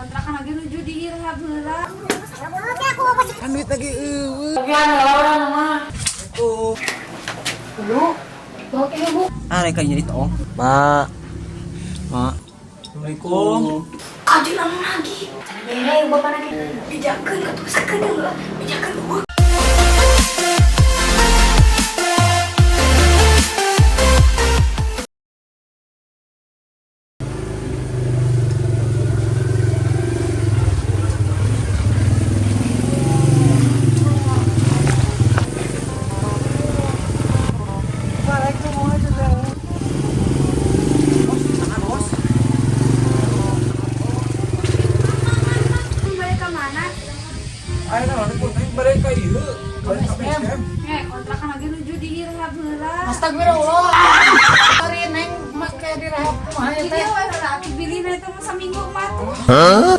Kontrakan lagi nuju direhab heula. Kan duit lagi eueuh. Tagihan lah urang mah. Tuh. Dulu. Bawa ke ibu. Ah, rek jadi toong. Mak. Mak. Assalamualaikum. Kajulan lagi. Bere bapak lagi. Bejakeun katusakeun heula. Bejakeun eueuh. Bos. Balik ke mana? Ayo nah, pun aing balik ka ieu. Balik ka BSM. Eh, kontrakan lagi nuju direhab heula. Astagfirullah. Hari neng make direhab kumaha ya Jadi teh? we heula atuh bilina itu mah saminggu mah tuh.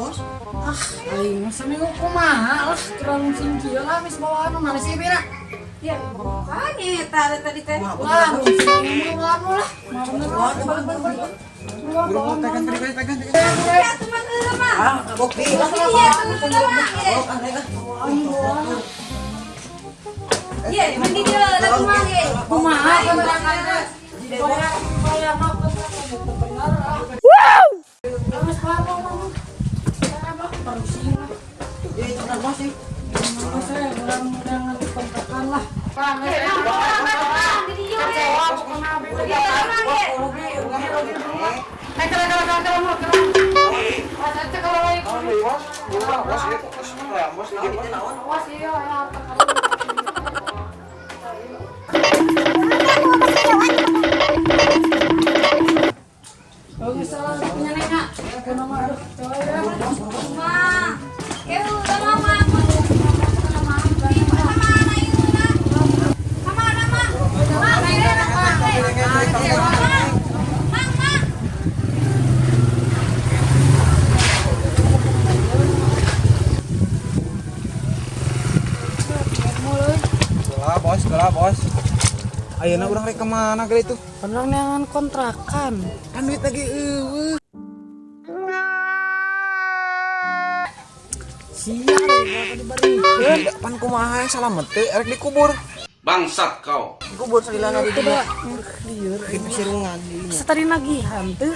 Bos. Ah, aing mah saminggu kumaha lah terlalu sing kieu lah geus bawa anu mana sih Bira? Ya, bukan eta tadi teh. Wah, sing lah lah. Mah bener lah. Balik balik balik. Buru tekan tekan tekan tekan. Ya, atuh mah heula mah. Ah, bukti. Iya, atuh heula mah. Ye. Ye, mandi dia heula tuh mah ye. Kumaha kontrakan teh? Bayar bayar mah kontrakan teu bener ah. Geus paham mah. Saya mah pusing lah. Ya itu kan bos sih. Mama saya urang-urangan kontrakan lah. Pak, Eh, mah, mah, mah, di dieu we. Iya, mah, ye. Eh, kalau kalau kalau kalau mau kalau. Mas aja kalau lagi. Awas iya ya. Oh, salah punya neng ah. Kenapa mah aduh, coba ya. Mah. Eh, udah mama. Mana ieu na? Kamana mah? Mah, mah, mah. Mah, mah. Lah bos, lah bos. Ayeuna urang rek kemana kali itu? Bener neangan kontrakan. Kan duit lagi eueuh. Sial, berapa dibarikeun? Pan kumaha salamet teh rek dikubur. Bangsat kau. Dikubur salilana di dieu. Lieur. Di pasirungan di dinya. Tadi nagihan teu.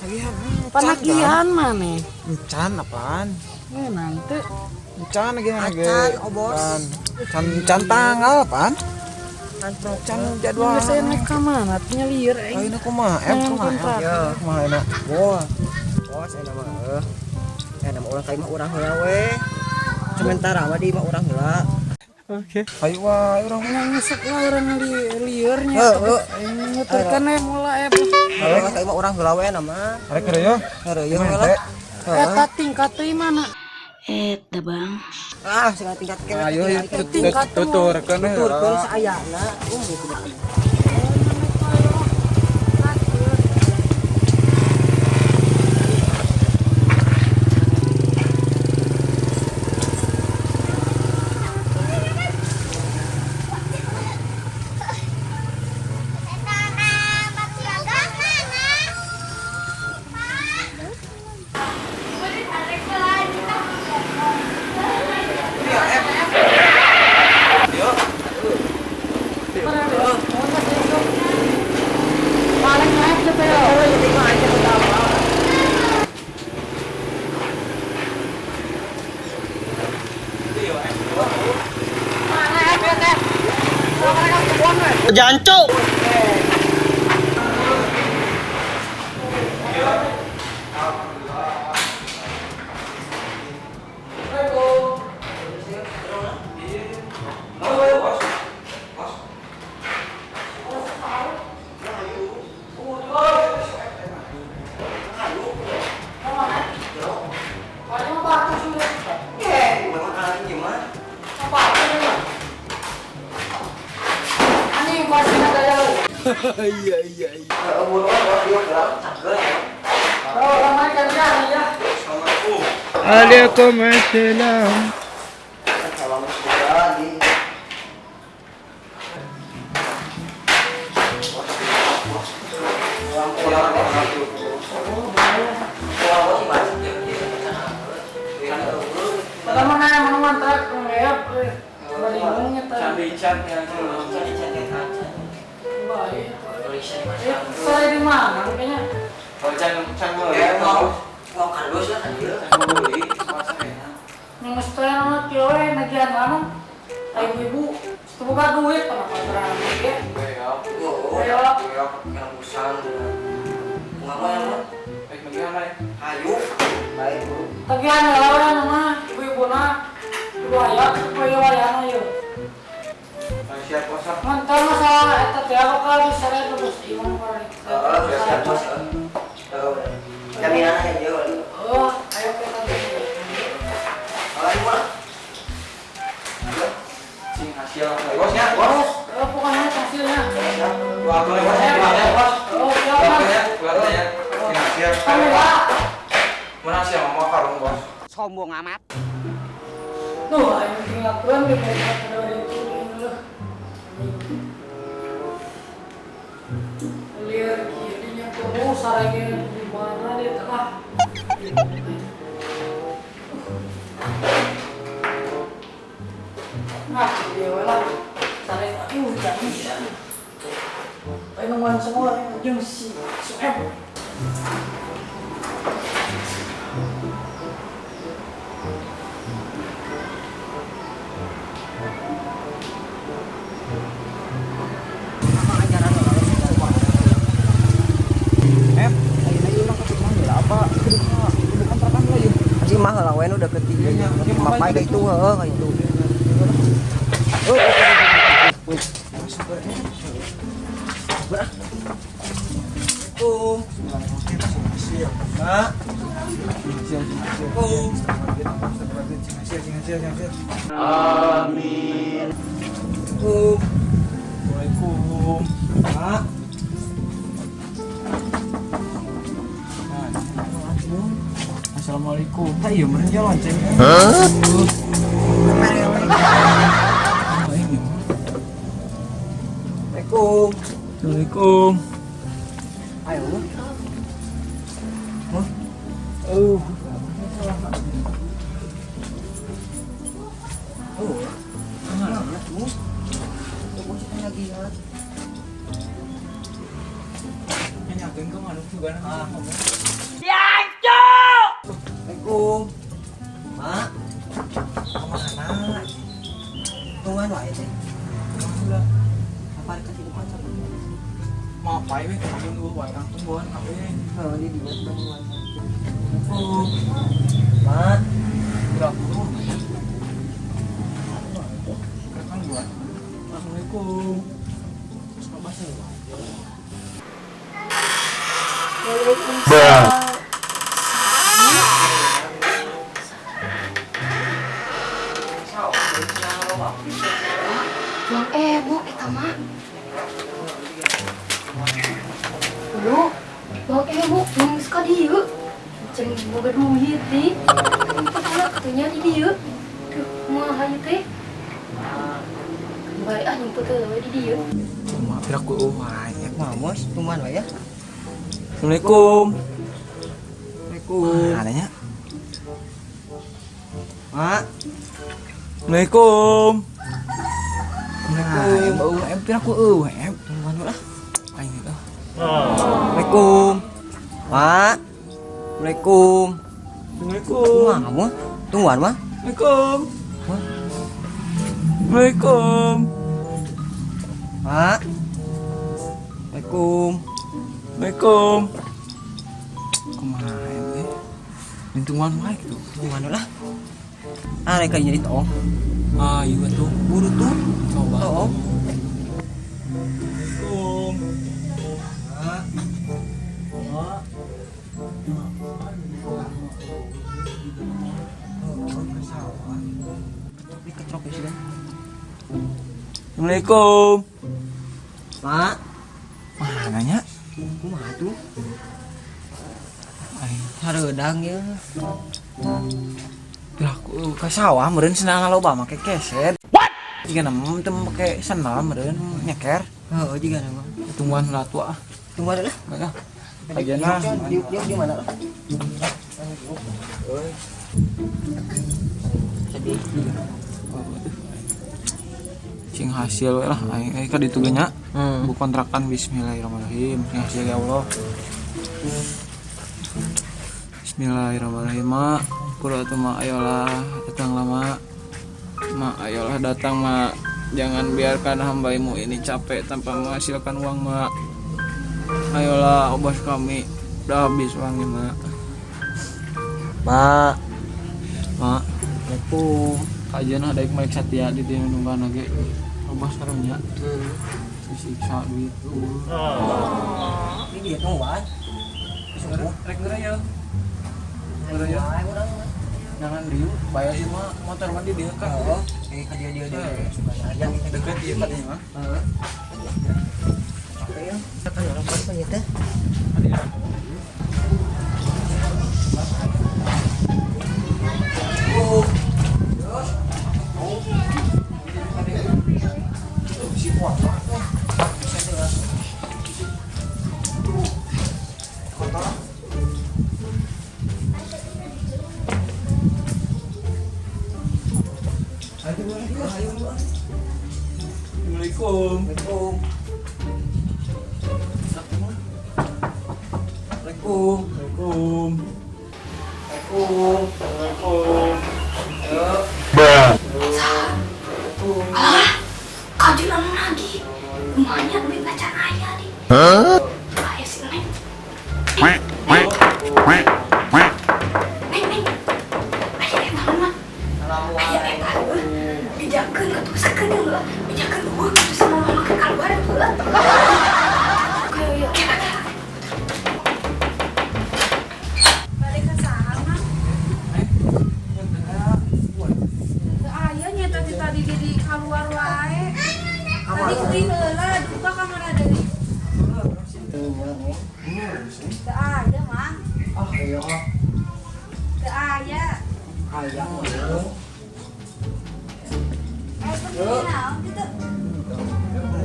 Nagihan. Panagihan maneh. Encan apaan? Ngeunang teu. Encan nagihan ge. Acan, oh, bos. Can can tanggal apaan? Can jadwal. Geus aya naik ka mana teh lieur aing. Ayeuna kumaha? Em Neangan kumaha? kontrakan. Ya, kumaha enak. Bos. Bos, enak mah heuh. Enak mah urang ka imah urang heula we. Sementara mah di imah urang heula. Oke. Ayo wae urang. Yang ngesek lah orang liurnya. Heuh, Nguturkan eh mulai eh. Heuh, ka imah urang heula we na mah. Rek ya. Heuh, we lah. Eta tingkat teh mana? Eta bang. Ah, sing tingkat ke. Ayo Tingkat tuturkeun we. Tuturkeun saayana. Gitu. Paling naik teh ya. Anjing kuasina daya lu. Iya iya iya. Heuh, buruan bos ieu heula. Cageul ya. Oh, ramai kan ya. Waalaikumsalam. Kan sawang sebulan di. Pulang, pulang, pulang. Pulang, bos, Mas. Eta mana yang ngontrak ngeep euy. Bingung eta. Candi can ya. Candi can kaca. Baik. Saya di mana kayaknya? Oh, can can meuli. Ya, mau mau kardus lah kan ieu. Can meuli masanya. Yang mesti nama kieu we nagihan mana? Ibu-ibu, teu boga duit kana kontrakan ge. Beok. Oh, Ayo. Beok. yang busang. Mama yang mah. Baik nagihan lain. Ayo. Baik, Bu. Tagihan heula we mah ibu-ibuna. Ibu aya, ibu aya ieu. Ayo siap bos. ah. Mantap masalah eta teh bakal diseret terus imam bari. Heeh, siap bos. Heeh. Jaminan aja dia. Oh, ayo kita Ayo, mah. Cing hasil. Ayo, Bos ya, bos. Oh, pokoknya hasilnya. Dua aku bos ya, dua ya, bos. Oh, Dua siap. aku ya, dua aku ya. Cing hasil. Kami lah. Mana sih mama karung bos? Sombong amat. Tuh, ayo tinggalkan di dari itu dulu. Lihat kirinya tuh sarangnya di mana dia tengah. Nah, dia lah. Sarang aduh, jadi ya. Ayo nungguan semua jeung si Sueb. Apa ajaran lo? Em, ayeuna ieu mah ka imah heula apa? Kudu kudu kontrakan lah yeuh. Anjing mah heula we nu deket di Iya, iya. Mapai ka itu heeh ka itu. Oh, oh, Mak. Amin. Assalamualaikum. Mak. Assalamualaikum. Tak iya meureun jalan lonceng. Hah? Assalamualaikum. Assalamualaikum. Ayo. Oh. Oh. Mana tuh? Tuh bos lagi ya. Nanyakeun ke manuk juga nah ngomong. Assalamualaikum. Mak, Kemana? tungguan wae teh. Apa dikasih bukan sama? Mapai we kebun eueuh wae kang tungguan kabeh. Heeh, di dinya tungguan. Oh, Mak, berapa tuh? Kan gua. Assalamualaikum. Waalaikumsalam. Bang Ebo eta mah. Dulu, Bang Ebo geus ka dieu. Jeung boga duit di. Empat anak katanya di dieu. Duh, kumaha ieu teh? Bae ah nyumput heula we di dieu. Cuma piraku eueuh wae. mah bos, tungguan wae ya. Assalamualaikum. Assalamualaikum. Adanya. Mak, Assalamualaikum. Nah, em eueuh em piraku eueuh em. tungguan lah. Aing itu. Assalamualaikum. Mak. Assalamualaikum. Assalamualaikum. Kumaha mah? Tungguan mah. Assalamualaikum. Assalamualaikum. Mak. Assalamualaikum. Assalamualaikum. Kumaha em teh? Lingkungan wae gitu. Tungguan lah. Ah, rek jadi toong. Ayo atuh. Buru tuh. Coba. Toong. Assalamualaikum. Mak. Mak. Oh, ke sawah. Ini ketrok ya sudah. Assalamualaikum. Mak, Mana nya? kumaha tuh? Aing Hareudang ya. piraku ka sawah meureun sendal loba make keset. What? Jika nem teu make sendal meureun nyeker. Heeh, juga nama. Tungguan heula tua ah. Tungguan lah. Baik ah. Ayeuna Diuk diuk di mana lah? Euy. Sedih. Sing hasil we lah aing ka ditu ge nya. Hmm. Bu kontrakan bismillahirrahmanirrahim. Sing hasil ya Allah. Bismillahirrahmanirrahim. Ma, kudu atuh ma ayolah datang lama. Ma, ayolah datang ma. Jangan biarkan hambamu ini capek tanpa menghasilkan uang ma. Ayolah obas kami. Udah habis uangnya ma. Ma, Ma, Assalamualaikum. kajian ada Mike Satya di dieu nungguan lagi. Obas karunya. Disiksa duit. Ini dia nungguan. Rek ya. Ngeureun ya. Wae urang mah. Jangan dieu, bayar ieu mah motor mah di dieu kan. Oh, eh ka dia dia dia suka aja Deket ieu ka dieu mah. Heeh. Oke ya. Kan orang pan ieu teh. Assalamualaikum. Assalamualaikum. Assalamualaikum. Assalamualaikum. Assalamualaikum. Assalamualaikum. Alah, kajian anu lagi. Lumayan duit bacaan ayah nih. Ayah si Neng. Neng, Neng. Ayah eta mah. Ayah eta heuh. Bejakeun katuh sakedeung heuh. Bejakeun eueuh katuh sama mama ke kaluar heuh. Kayak kira kira. Balik ke saha mah? Teu aya nya tadi tadi di keluar wae. Tadi kuring heula duka ka mana deui? Teu aya mah. Ah, iya ah. Teu aya. Ayam mah. Eh, penting naon kitu?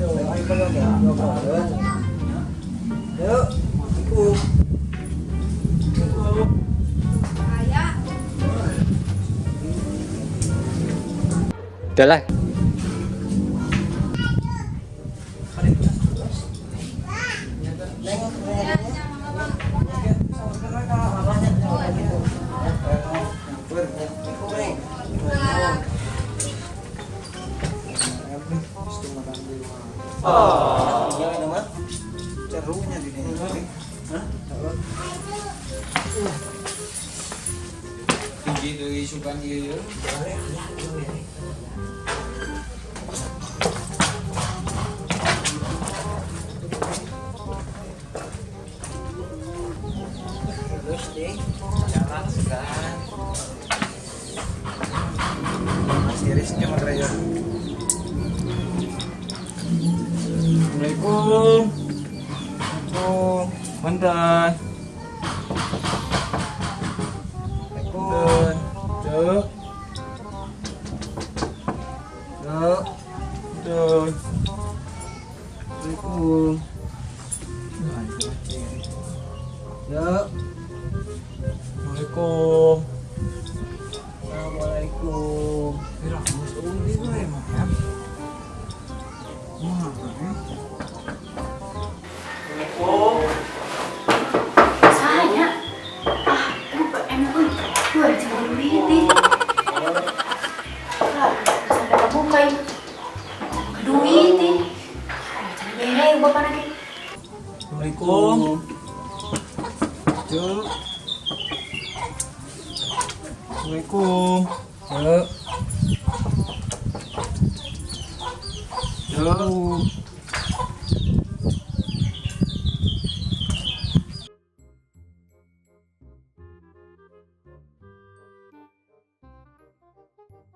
Ayo belum ya. Yuk. Assalamualaikum. Teu aya. Udah lah. Ya, nya mangga Bang. Cerunya di sini. Tinggi deui sugan ieu ye. Terus deh. Jalan sugan. Masih iris mah ya. Assalamualaikum. Assalamualaikum. Punten. Punten. Cuk. Cuk. Punten. Assalamualaikum. Yuk. Assalamualaikum. Assalamualaikum. Kira geus eueuh di we mah ya. Mah, eh. Assalamualaikum. Saya ah, lupa emang euy. Lu ada cuma duit nih. Ah, sampai kebuka ini. Duit nih. Ah, cari bere bapak lagi. Assalamualaikum. Cuk. Assalamualaikum. Cuk. Cuk.